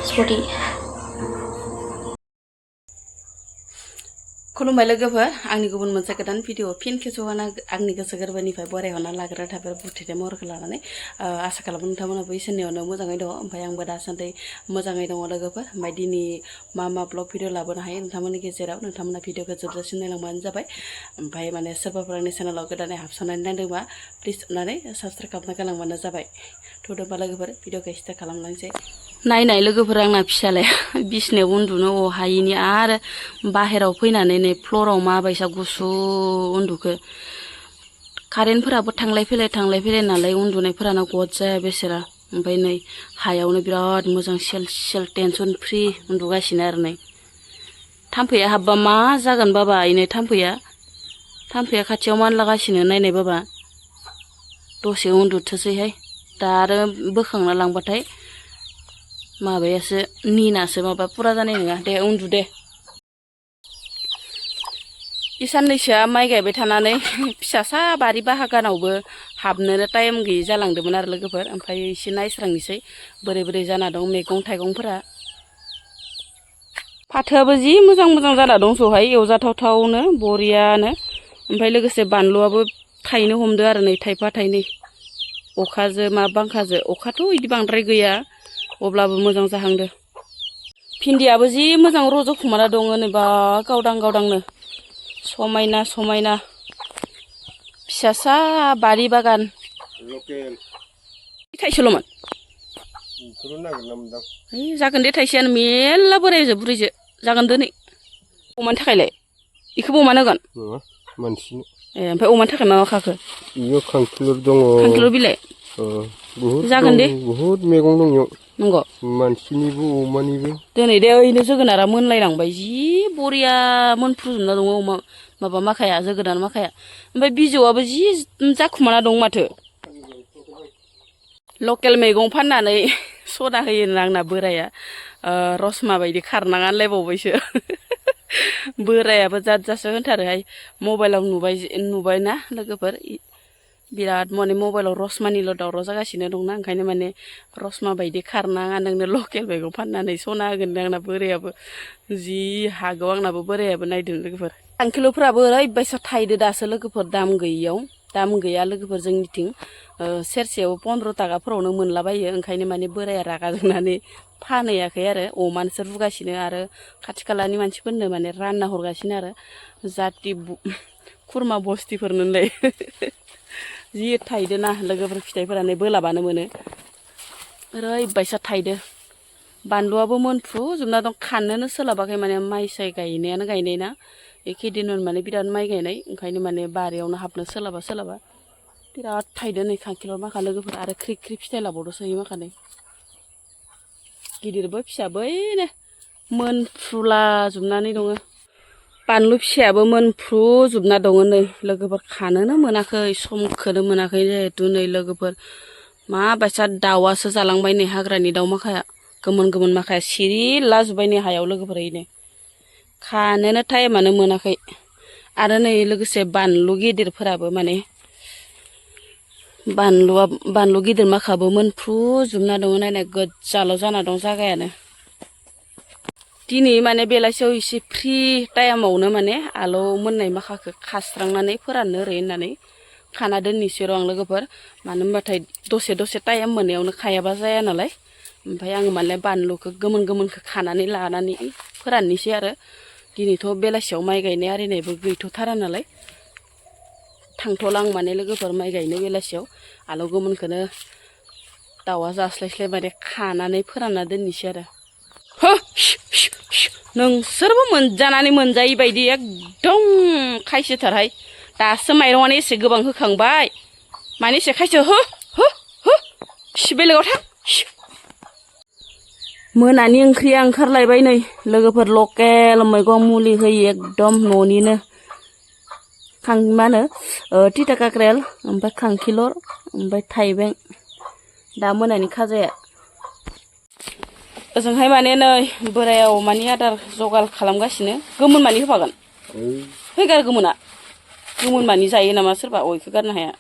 Sorry. खुलुमबाय लोगोफोर आंनि गुबुन मोनसे गोदान भिडिअ फिन खेबसेबावनो आंनि गोसो गोरबोनिफ्राय बरायहरना लाग्रा थाबाय बुथेदे महरखौ लानानै आसा खालामो नोंथांमोनाबो इसोरनियावनो मोजाङै दङ ओमफ्राय आंबो दासान्दि मोजाङै दङ लोगोफोर ओमफ्राय दिनै मा ब्लग भिडिअ लाबोनो हायो नोंथांमोननि गेजेराव नोंथांमोना भिडिअखौ जोबजासिम नायलांबानो जाबाय ओमफ्राय माने सोरबाफोर आंनि चेनेलाव गोदानै हाबसननानै नायदोंबा प्लिज अननानै साबस्क्राइब खालामना गालांबानो जाबाय थुदोंबा लोगोफोर भिडिअखौ स्टार्ट खालामलांसै नायनाय लोगोफोर आंना फिसालाया बिसनायाव उन्दुनो हायिनि आरो बाहेराव फैनानै नै फ्लराव माबायसा गुसु उन्दुखो कारेन्टफोराबो थांलाय फैलाय नालाय उन्दुनायफोरानो गद जाया बेसेरा ओमफ्राय नै हायावनो बिराद मोजां सेल सेल टेनसन फ्रि उन्दुगासिनो आरो नै थाम्फैया हाबबा मा जागोन बाबा इनो थाम्फैया खाथियाव मानलागासिनो नायनाय बाबा दसे उन्दुथोसैहाय दा आरो बोखांना लांबाथाय माबायासो निनासो माबा पुरा जानाय नङा दे उन्दु दे साननैसोआ माइ गायबाय थानानै फिसासा बारि बाहागानावबो हाबनोनो टाइम गैयि जालांदोंमोन आरो लोगोफोर ओमफ्राय एसे नायस्रांनोसै बोरै जाना दं मैगं थाइगंफोरा फाथोआबो जि मोजां जाना दंसोहाय एवजाथावथावनो बरियानो ओमफ्राय लोगोसे बानलुआबो थायनो हमदो आरो नै थाइफा थाइनै अखाजो मा बांखाजो अखाथ' इदि बांद्राय गैया अब्लाबो मोजां जाहांदो भिन्दियाबो जि मोजां रज'खुमाना दङ नैबा गावदांनो समायना फिसासा बारि बागान लकेल थाइसेल'मोन जागोन दे थाइसेयानो मेल्ला बोरायजो बुरैजो जागोन दिनै अमानि थाखायलाय इखौबो अमानो होगोन मानसिनो ओमफ्राय अमानि थाखाय मा खाखो इयो खांखिलर दङ खांखिलर बिलाइ बहुत जागोन दे बहुत मैगं दं इयाव नंगौ मानसिनिबो अमानिबो दिनै दे ओइनो जोगोनारा मोनलायलांबाय जि बरिया मोनफ्रुजोबना दङ अमा माबा माखाया जोगोनार माखाया ओमफ्राय बिजौआबो जि जाखुमाना दं माथो लकेल मैगं फाननानै सदा होयो आंना बोराया रसमा बायदि खारनाङा होनलायबावबायसो बोरायाबो जादजासो होनथारोहाय मबाइलाव नुबायना लोगोफोर बिराद माने मबाइलाव रसमानिल' दावराव जागासिनो दंना ओंखायनो माने रसमा बायदि खारनाङा नोंनो लकेल मैगं फाननानै सना होगोन आंना बोरायाबो जि हागौ आंनाबो बोरायाबो नायदों लोगोफोर खांखिलरफोराबो ओरैबायसा थायदो दासो लोगोफोर दाम गैया लोगोफोर जोंनिथिं सेरसेयाव 15 थाखाफोरावनो मोनलाबायो ओंखायनो माने बोराया रागा जोंनानै फानहैयाखै आरो अमानोसो रुगासिनो आरो खाथि खालानि मानसिफोरनो माने रानना हरगासिनो आरो जाति खुरमा बस्तिफोरनोलाय जि थायदो ना लोगोफोर फिथाइफोरानो बोलाबानो मोनो ओरैबायसा थायदो बानलुआबो मोनफ्रुजोबना दं खाननोनो सोलाबाखै माने माइ साइ गायनाय ना एखे दिनाव माने बिराद माइ गायनाय ओंखायनो माने बारियावनो हाबनो सोलाबा बिराद थायदो नै खांखिलर माखा लोगोफोर आरो ख्रि फिथाइ लाबावदोसो इयो माखानै गिदिरबो फिसाबो ओइनो मोनफ्रुलाजोबनानै दङ बानलु फिसायाबो मोनफ्रुजोबना दङ नै लोगोफोर खानोनो मोनाखै समखौनो मोनाखै जिहेथु नै लोगोफोर माबायसा दाउआसो जालांबाय नै हाग्रानि दाउ माखाया गोमोन माखाया सिरिलाजोब्बाय नै हायाव लोगोफोर ओइनो खानोनो टाइमानो मोनाखै आरो नै लोगोसे बानलु गिदिरफोराबो माने बानलु गिदिर माखाबो मोनफ्रुजोबना दङ नायनाय गोज्जाल' जाना दं जागायानो दिनै माने बेलासियाव एसे फ्रि टाइमावनो माने आलौ मोननाय माखाखौ खास्रांनानै फोराननो ओरै होननानै खाना दोननोसै र' आं लोगोफोर मानो होनबाथाय दसे टाइम मोननायावनो खायाबा जाया नालाय ओमफ्राय आङो माने बानलुखौ गोमोनखौ खानानै लानानै फोराननोसै आरो दिनैथ' बेलासियाव माइ गायनाय आरिनायबो गैथ'थारा नालाय थांथ'ला आं माने लोगोफोर माइ गायनो बेलासियाव आलौ गोमोनखौनो दाउआ जास्लायस्लाय माने खानानै फोरानना दोननोसै आरो नोंसोरबो मोनजानानै मोनजायै बायदि एकदम खायसोथारहाय दासो माइरंआनो एसे गोबां होखांबाय माने एसे खायसो बेलेगाव थां मोनानि ओंख्रिया ओंखारलायबाय नै लोगोफोर लकेल मैगं मुलि होयो एकदम न'निनो मा होनो तिता काक्रेल ओमफ्राय खांखिलर ओमफ्राय थाइबें दा मोनानि खाजाया ओजोंहाय माने नै बोराया अमानि आदार जगार खालामगासिनो गोमोन मानि होफागोन फैगार गोमोन मानि जायो नामा सोरबा अयखौ गारनो हाया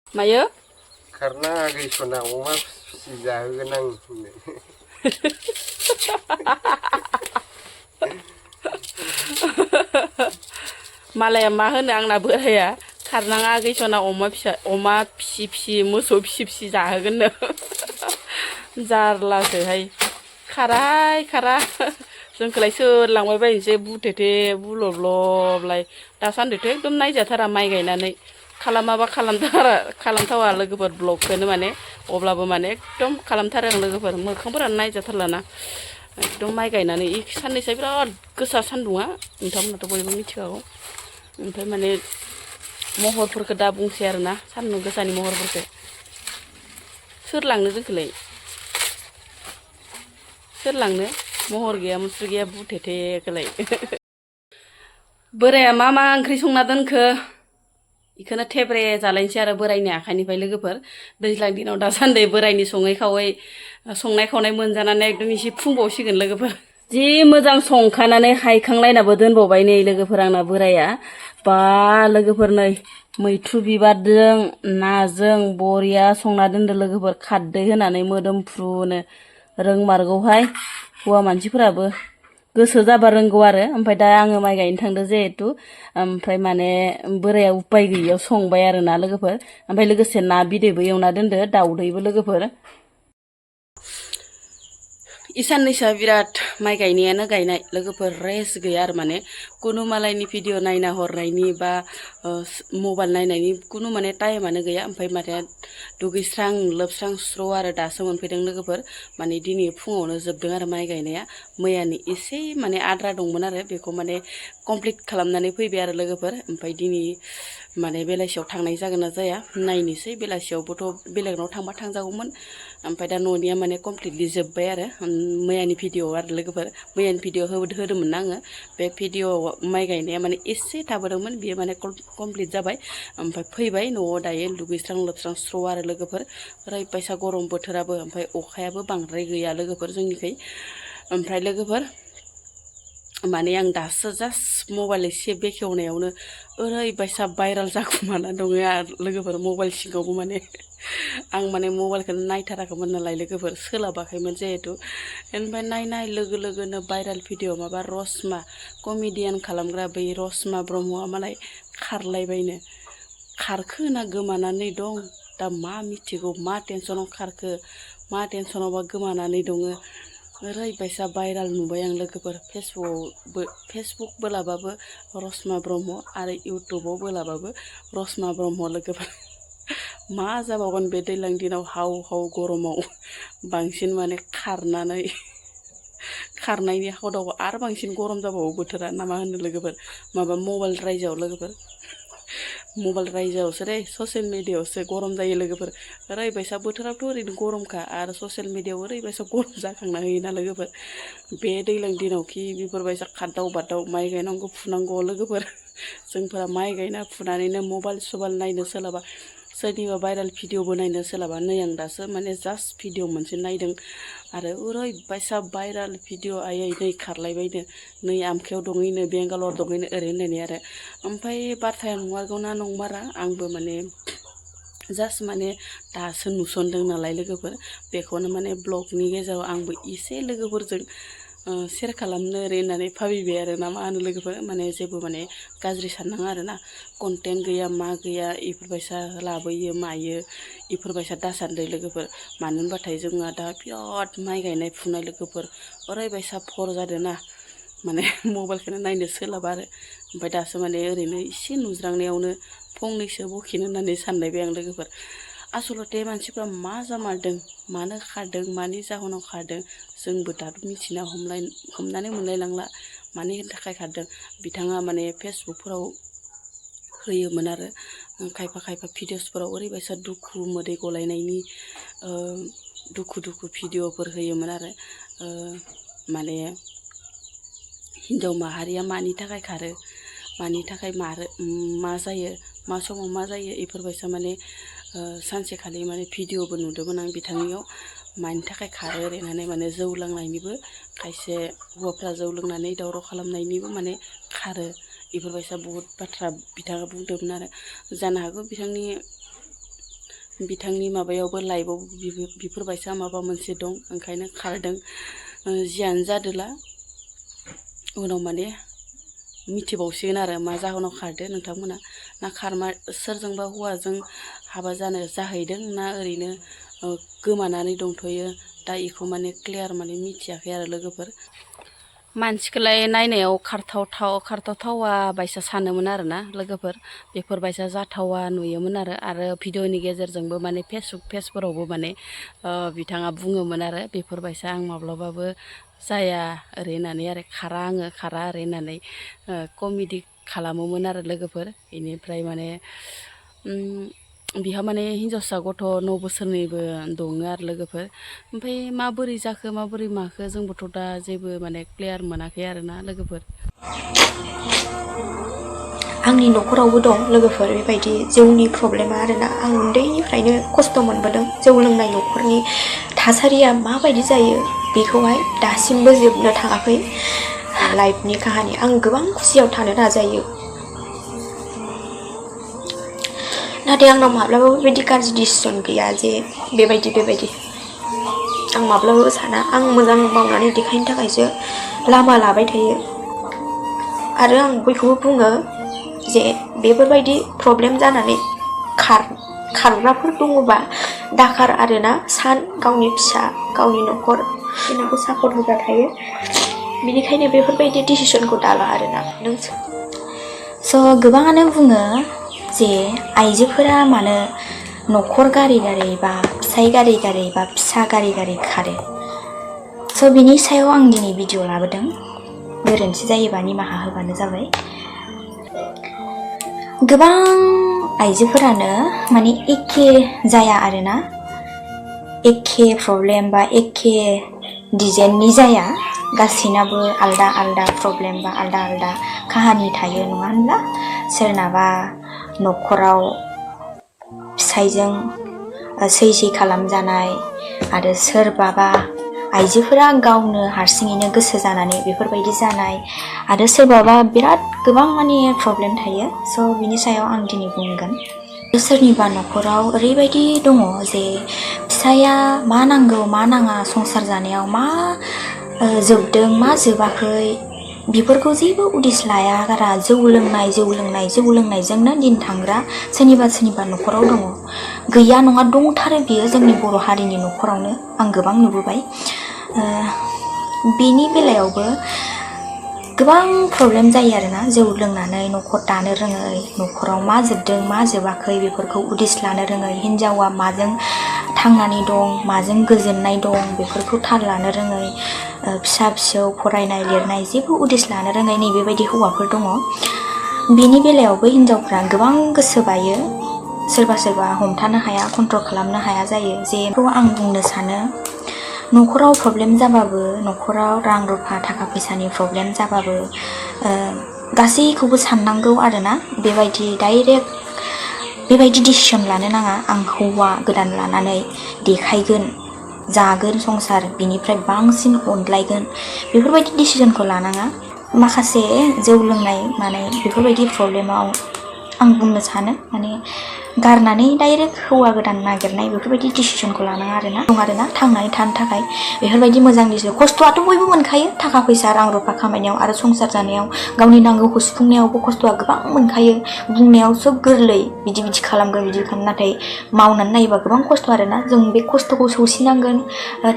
मायो खारना गैसना अमा फिसि जाहोगोन आं होननाय मालाया मा होनो आंना बोराया खारनाङा गैसना अमा फिसि फिसि मोसौ फिसि फिसि जाहोगोननो जारलासोहाय खाराय खारा जोंखौलाय सोर लांबाय बायनोसै बुथेथे बुलबलबलाय दासान्दिथ' एकदम नायजाथारा माइ गायनानै खालामाबा खालामथावा लोगोफोर ब्लगखौनो माने अब्लाबो माने एकदम खालामथारो आं लोगोफोर मोखांफोरानो नायजाथारलाना एकदम माइ गायनानै साननैसो बिराद गोसा सान्दुङा नोंथांमोनाथ' बयबो मिथिखागौ ओमफ्राय माने महरफोरखौ दा बुंसै आरोना सान्दुं गोसानि महरफोरखौ सोर लांनो जोंखौलाय सोर लांनो महर गैया मुस्रि गैया बुथेथेखौलाय बोराया मा ओंख्रि संना दोनखो बेखौनो थेब्रे जालायनोसै आरो बोरायनि आखाइनिफ्राय लोगोफोर दैज्लां दिनाव दासान्दि बोरायनि सङै खावै संनाय खावनाय मोनजानानै एकदम एसे फुंबावसिगोन लोगोफोर जि मोजां संखानानै हायखांलायनाबो दोनबावबाय नै लोगोफोर आंना बोराया बा लोगोफोर नै मैथ्रु बिबारजों नाजों बरिया संना दोनदो लोगोफोर खारदै होनानै मोदोमफ्रुनो रोंमारगौहाय हौवा मानसिफोराबो गोसो जाबा रोंगौ आरो ओमफ्राय दा आङो माइ गायनो थांदो जिहेतु ओमफ्राय माने बोराया उपाय गैयियाव संबाय आरोना लोगोफोर ओमफ्राय लोगोसे ना बिदैबो एवना दोनदो दाउदैबो लोगोफोर इसाननैसोआ बिराद माइ गायनायानो गायनाय लोगोफोर रेस्ट गैया आरो माने कुनु मालायनि भिडिअ नायना हरनायनि बा मबाइल नायनायनि कुनु माने टाइमानो गैया ओमफ्राय माने दुगैस्रां लोबस्रां स्र' आरो दासो मोनफैदों लोगोफोर माने दिनै फुङावनो जोबदों आरो माइ गायनाया मैयानि एसे माने आद्रा दंमोन आरो बेखौ माने कमप्लिट खालामनानै फैबाय आरो लोगोफोर ओमफ्राय दिनै माने बेलासियाव थांनाय जागोन ना जाया नायनोसै बेलासियावबोथ' बेलेगनाव थांबा थांजागौमोन ओमफ्राय दा न'निया माने कमप्लिटलि जोब्बाय आरो मैयानि भिडिअ आरो लोगोफोर मैयानि भिडिअ होदोंमोन ना आङो बे भिडिअ माइ गायनाया माने एसे थाबोदोंमोन बेयो माने कमप्लिट जाबाय ओमफ्राय फैबाय न'आव दायो दुगैस्रां लोबस्रां स्र' आरो लोगोफोर ओरैबायसा गरम बोथोराबो ओमफ्राय अखायाबो बांद्राय गैया लोगोफोर जोंनिखै ओमफ्राय लोगोफोर माने आं दासो जास्ट मबाइल एसे बेखेवनायावनो ओरैबायसा भाइराल जाखुमाना दङ आरो लोगोफोर मबाइल सिङावबो माने आं माने मबाइलखौनो नायथाराखैमोन नालाय लोगोफोर सोलाबाखैमोन जिहेतु ओमफ्राय नायनाय लोगो लोगोनो भाइराल भिडिअ माबा रसमा कमेडियान खालामग्रा बै रसमा ब्रह्मआ मालाय खारलायबायनो खारखो ना गोमानानै दं दा मा मिथिगौ मा टेनसनाव खारखो मा टेनसनावबा गोमानानै दङ ओरैबायसा भाइराल नुबाय आं लोगोफोर फेसबुक बोलाबाबो रसमा ब्रह्म आरो इउटुबाव बोलाबाबो रसमा ब्रह्म लोगोफोर मा जाबावगोन बे दैज्लां दिनाव हाव गरमाव बांसिन माने खारनायनि हदाव आरो बांसिन गरम जाबावो बोथोरा ना मा होनो लोगोफोर माबा मबाइल रायजोआव लोगोफोर मबाइल रायजोआवसो रे ससियेल मिडियायावसो गरम जायो लोगोफोर ओरैबायसा बोथोरावथ' ओरैनो गरमखा आरो ससियेल मिडियायाव ओरैबायसा गरम जाखांना होयोना लोगोफोर बे दैज्लां दिनावखि बेफोरबायसा खारदाव बारदाव माइ गायनांगौ फुनांगौ लोगोफोर जोंफोरा माइ गायना फुनानैनो मबाइल सबाइल नायनो सोलाबा सोरनिबा भाइराल भिडिअबो नायनो सोलाबा नै आं दासो माने जास्ट भिडिअ मोनसे नायदों आरो ओरैबायसा भाइराल भिडिअ आयै नै खारलायबायनो नै आमखायाव दङैनो बेंगालर दङैनो ओरै होननानै आरो ओमफ्राय बाथ्राया नंमारगौना नंमारा आंबो माने जास्ट माने दासो नुसनदों नालाय लोगोफोर बेखौनो माने ब्लगनि गेजेराव आंबो एसे लोगोफोरजों सेयार खालामनो ओरै होननानै भाबिबाय आरो ना मा होनो लोगोफोर माने जेबो माने गाज्रि साननाङा आरो ना कन्टेन्ट गैया मा गैया इफोरबायसा लाबोयो मायो इफोरबायसा दासान्दै लोगोफोर मानो होनबाथाय जोंहा दा बिराद माइ गायनाय फुनाय लोगोफोर ओरैबायसा फर जादों ना माने मबाइलखौनो नायनो सोलाबा आरो ओमफ्राय दासो माने ओरैनो एसे नुज्रांनायावनो फंनैसो बखिनो होननानै सानलायबाय आं लोगोफोर आसलथे मानसिफ्रा मा जामारदों मानो खारदों मानि जाहोनाव खारदों जोंबो दाबो मिथिना हमनानै मोनलायलांला मानि थाखाय खारदों बिथाङा माने फेसबुकफोराव होयोमोन आरो खायफा भिडिअसफोराव ओरैबायसा दुखु मोदै गलायनायनि दुखु भिडिअफोर होयोमोन आरो माने हिन्जाव माहारिया मानि थाखाय खारो मानि थाखाय मा जायो मा समाव मा जायो इफोरबायसा माने सानसेखालि माने भिडिअबो नुदोंमोन आं बिथांनियाव मानि थाखाय खारो ओरैनानै माने जौ लोंनायनिबो खायसे हौवाफ्रा जौ लोंनानै दावराव खालामनायनिबो माने खारो इफोरबायसा बहुद बाथ्रा बिथाङा बुंदोंमोन आरो जानो हागौ बिथांनि बिथांनि माबायावबो लाइफआव बेफोरबायसा माबा मोनसे दं ओंखायनो खारदों जियानो जादोला उनाव माने मिथिबावसिगोन आरो मा जाहोनाव खारदो नोंथांमोना ना सोरजोंबा हौवाजों हाबा जाहैदों ना ओरैनो गोमानानै दंथ'यो दा इखौ माने क्लियार माने मिथियाखै आरो लोगोफोर मानसिखौलाय नायनायाव खारथावथावा बायसा सानोमोन आरोना लोगोफोर बेफोरबायसा जाथावा नुयोमोन आरो भिडिअनि गेजेरजोंबो माने पेजफोरावबो माने बिथाङा बुङोमोन आरो बेफोरबायसा आं माब्लाबाबो जाया ओरै होननानै आरो खारा ओरै होननानै कमेडि खालामोमोन आरो लोगोफोर बेनिफ्राय माने बिहा माने हिन्जावसा गथ' 9 बोसोरनिबो दङ आरो लोगोफोर ओमफ्राय माबोरै जाखो माबोरै माखो जोंबोथ' दा जेबो माने क्लियार मोनाखै आरोना लोगोफोर आंनि न'खरावबो दं लोगोफोर बेबायदि जौनि प्रब्लेमा आरोना आं उन्दैनिफ्रायनो खस्थ' मोनबोदों जौ लोंनाय न'खरनि थासारिया माबायदि जायो बेखौहाय दासिमबो जोबनो थाङाखै लाइफनि काहानि आं गोबां खुसियाव थानो नाजायो नाथाय आंनाव माब्लाबाबो बेबायदि गाज्रि डिसिसन गैया जे बेबायदि आं माब्लाबाबो साना आं मोजां मावनानै देखायनो थाखायसो लामा लाबाय थायो आरो आं बयखौबो बुङो जे बेफोरबायदि प्रब्लेम जानानै खारग्राफोर दङबा दाखार आरोना गावनि फिसा गावनि न'खर बिनाखौ सापर्ट होग्रा थायो बेनिखायनो बेफोरबायदि डिसिसनखौ दाला आरोना नों स' गोबाङानो बुङो जे आइजोफोरा मानो न'खर गारै बा फिसाय गारै बा फिसा गारै खारो स' बिनि सायाव आं दिनै भिडिअ लाबोदों गोरोन्थि जायोबा निमाहा होबानो जाबाय गोबां आइजोफोरानो माने एखे जाया आरोना एखे प्रब्लेम बा एखे डिजाइननि जाया गासैनाबो आलदा आलदा प्रब्लेम बा आलदा काहानि थायो नङा होनब्ला सोरनाबा न'खराव फिसायजों सै खालामजानाय आरो सोरबाबा आइजोफोरा गावनो हारसिङैनो गोसो जानानै बेफोरबायदि जानाय आरो सोरबाबा बिराद गोबां माने प्रब्लेम थायो स' बिनि सायाव आं दिनै बुंगोन सोरनिबा न'खराव ओरैबायदि दङ जे फिसाया मा नांगौ मा नाङा संसार जानायाव मा जोबदों मा जोबाखै बेफोरखौ जेबो उदिस लाया गारा जौ लोंनायजोंनो दिन थांग्रा सोरनिबा न'खराव दङ गैया नङा दंथारो बियो जोंनि बर' हारिनि न'खरावनो आं गोबां नुबोबाय बेनि बेलायावबो गोबां प्रब्लेम जायो आरोना जौ लोंनानै न'खर दानो रोङै न'खराव मा जोबदों मा जोबाखै बेफोरखौ उदिस लानो रोङै हिन्जावा माजों थांनानै दं माजों गोजोननाय दं बेफोरखौ थाल लानो रोङै फिसा फिसौ फरायनाय लिरनाय जेबो उदिस लानो रोङै नैबेबायदि हौवाफोर दङ बेनि बेलायावबो हिन्जावफ्रा गोबां गोसो बायो सोरबा हमथानो हाया कन्ट्रल खालामनो हाया जायो जेखौ आं बुंनो सानो न'खराव प्रब्लेम जाबाबो न'खराव रां रुफा थाखा फैसानि प्रब्लेम जाबाबो गासैखौबो साननांगौ आरोना बेबायदि डाइरेक्ट बेबायदि डिसिसन लानो नाङा आं हौवा गोदान लानानै देखायगोन जागोन संसार बिनिफ्राय बांसिन अनलायगोन बेफोरबायदि डिसिसनखौ लानाङा माखासे जौ लोंनाय माने बेफोरबायदि प्रब्लेमाव आं बुंनो सानो माने गारनानै डाइरेक्ट हौवा गोदान नागिरनाय बेफोरबायदि डिसिसनखौ लानाङा आरोना थांनानै थानो थाखाय बेफोरबायदि मोजां डिसिसन खस्थ'आथ' बयबो मोनखायो थाखा फैसा रां रुफा खामायनायाव आरो संसार जानायाव गावनि नांगौखौ सुफुंनायावबो खस्थ'आ गोबां मोनखायो बुंनायाव सोब गोरलै बिदि खालामगोन बिदि खालाम नाथाय मावनानै नायोबा गोबां खस्थ' आरोना जों बे खस्थ'खौ सौसिनांगोन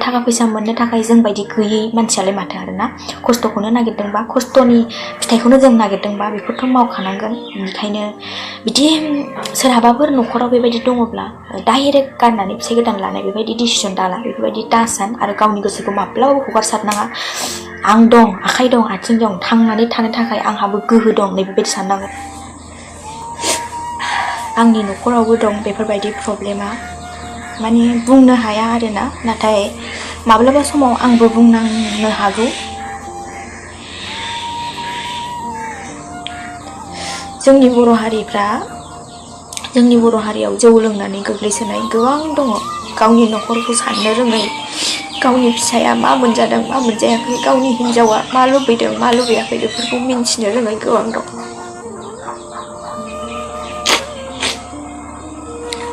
थाखा फैसा मोननो थाखाय जों बायदि गैयै मानसियालाय माथो आरोना खस्थ'खौनो नागिरदोंबा खस्थ'नि फिथाइखौनो जों नागिरदोंबा बेखौथ' मावखानांगोन बेनिखायनो बिदि सोरहाबाफोर न'खराव बेबायदि दङब्ला डाइरेक्ट गारनानै फिसाइ गोदान लानाय बेबायदि डिसिसन दाला बेफोरबायदि दासान आरो गावनि गोसोखौ माब्लाबाबो हगारसारनाङा आं दं आखाइ दं आथिं दं थांनानै थानो थाखाय आंहाबो गोहो दं नैबेबायदि साननांगौ आंनि न'खरावबो दं बेफोरबायदि प्रब्लेमा माने बुंनो हाया आरोना नाथाय माब्लाबा समाव आंबो बुंनांनो हागौ जोंनि बर' हारियाव जौ लोंनानै गोग्लैसोनाय गोबां दङ गावनि न'खरखौ साननो रोङै गावनि फिसाया मा मोनजादों मा मोनजायाखै गावनि हिन्जावा मा लुबैदों मा लुबैयाखै बेफोरखौ मिन्थिनो रोङै गोबां दं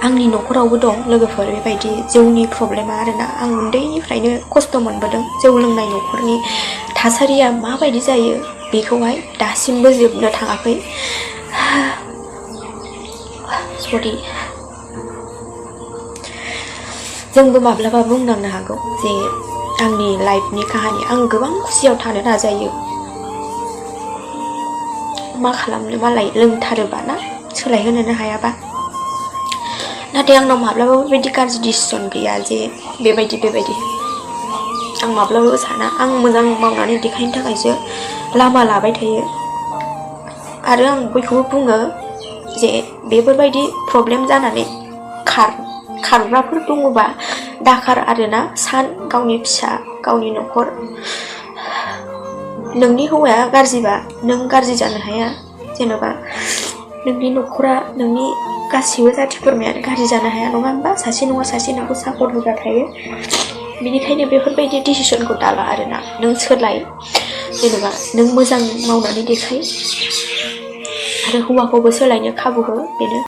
आंनि न'खरावबो दं लोगोफोर बेबायदि जौनि प्रब्लेमा आरोना आं उन्दैनिफ्रायनो खस्थ' मोनबोदों जौ लोंनाय न'खरनि थासारिया माबायदि जायो बेखौहाय दासिमबो जोबनो थाङाखै सरि जोंबो माब्लाबा बुंनांनो हागौ जे आंनि लाइफनि काहानि आं गोबां खुसियाव थानो नाजायो मा खालामनो मालाय लोंथारोबा ना सोलायहोनोनो हायाबा नाथाय आंनाव माब्लाबाबो बेबायदि गाज्रि डिसिसन गैया जे बेबायदि आं माब्लाबाबो साना आं मोजां मावनानै देखायनो थाखायसो लामा लाबाय थायो आरो आं बयखौबो बुङो जे बेफोरबायदि प्रब्लेम जानानै खारग्राफोर दङबा दाखार आरोना सान गावनि फिसा गावनि न'खर नोंनि हौवाया गाज्रिबा नों गाज्रि जानो हाया जेन'बा नोंनि न'खरा नोंनि गासिबो जाथि खुरमायानो गाज्रि जानो हाया नङा होमबा सासे नङा सासे नोंखौ सापर्ट होग्रा थायो बेनिखायनो बेफोरबायदि डिसिसनखौ दाला आरोना नों सोलाय जेन'बा नों मोजां मावनानै देखाय आरो हौवाखौबो सोलायनो खाबु हो बेनो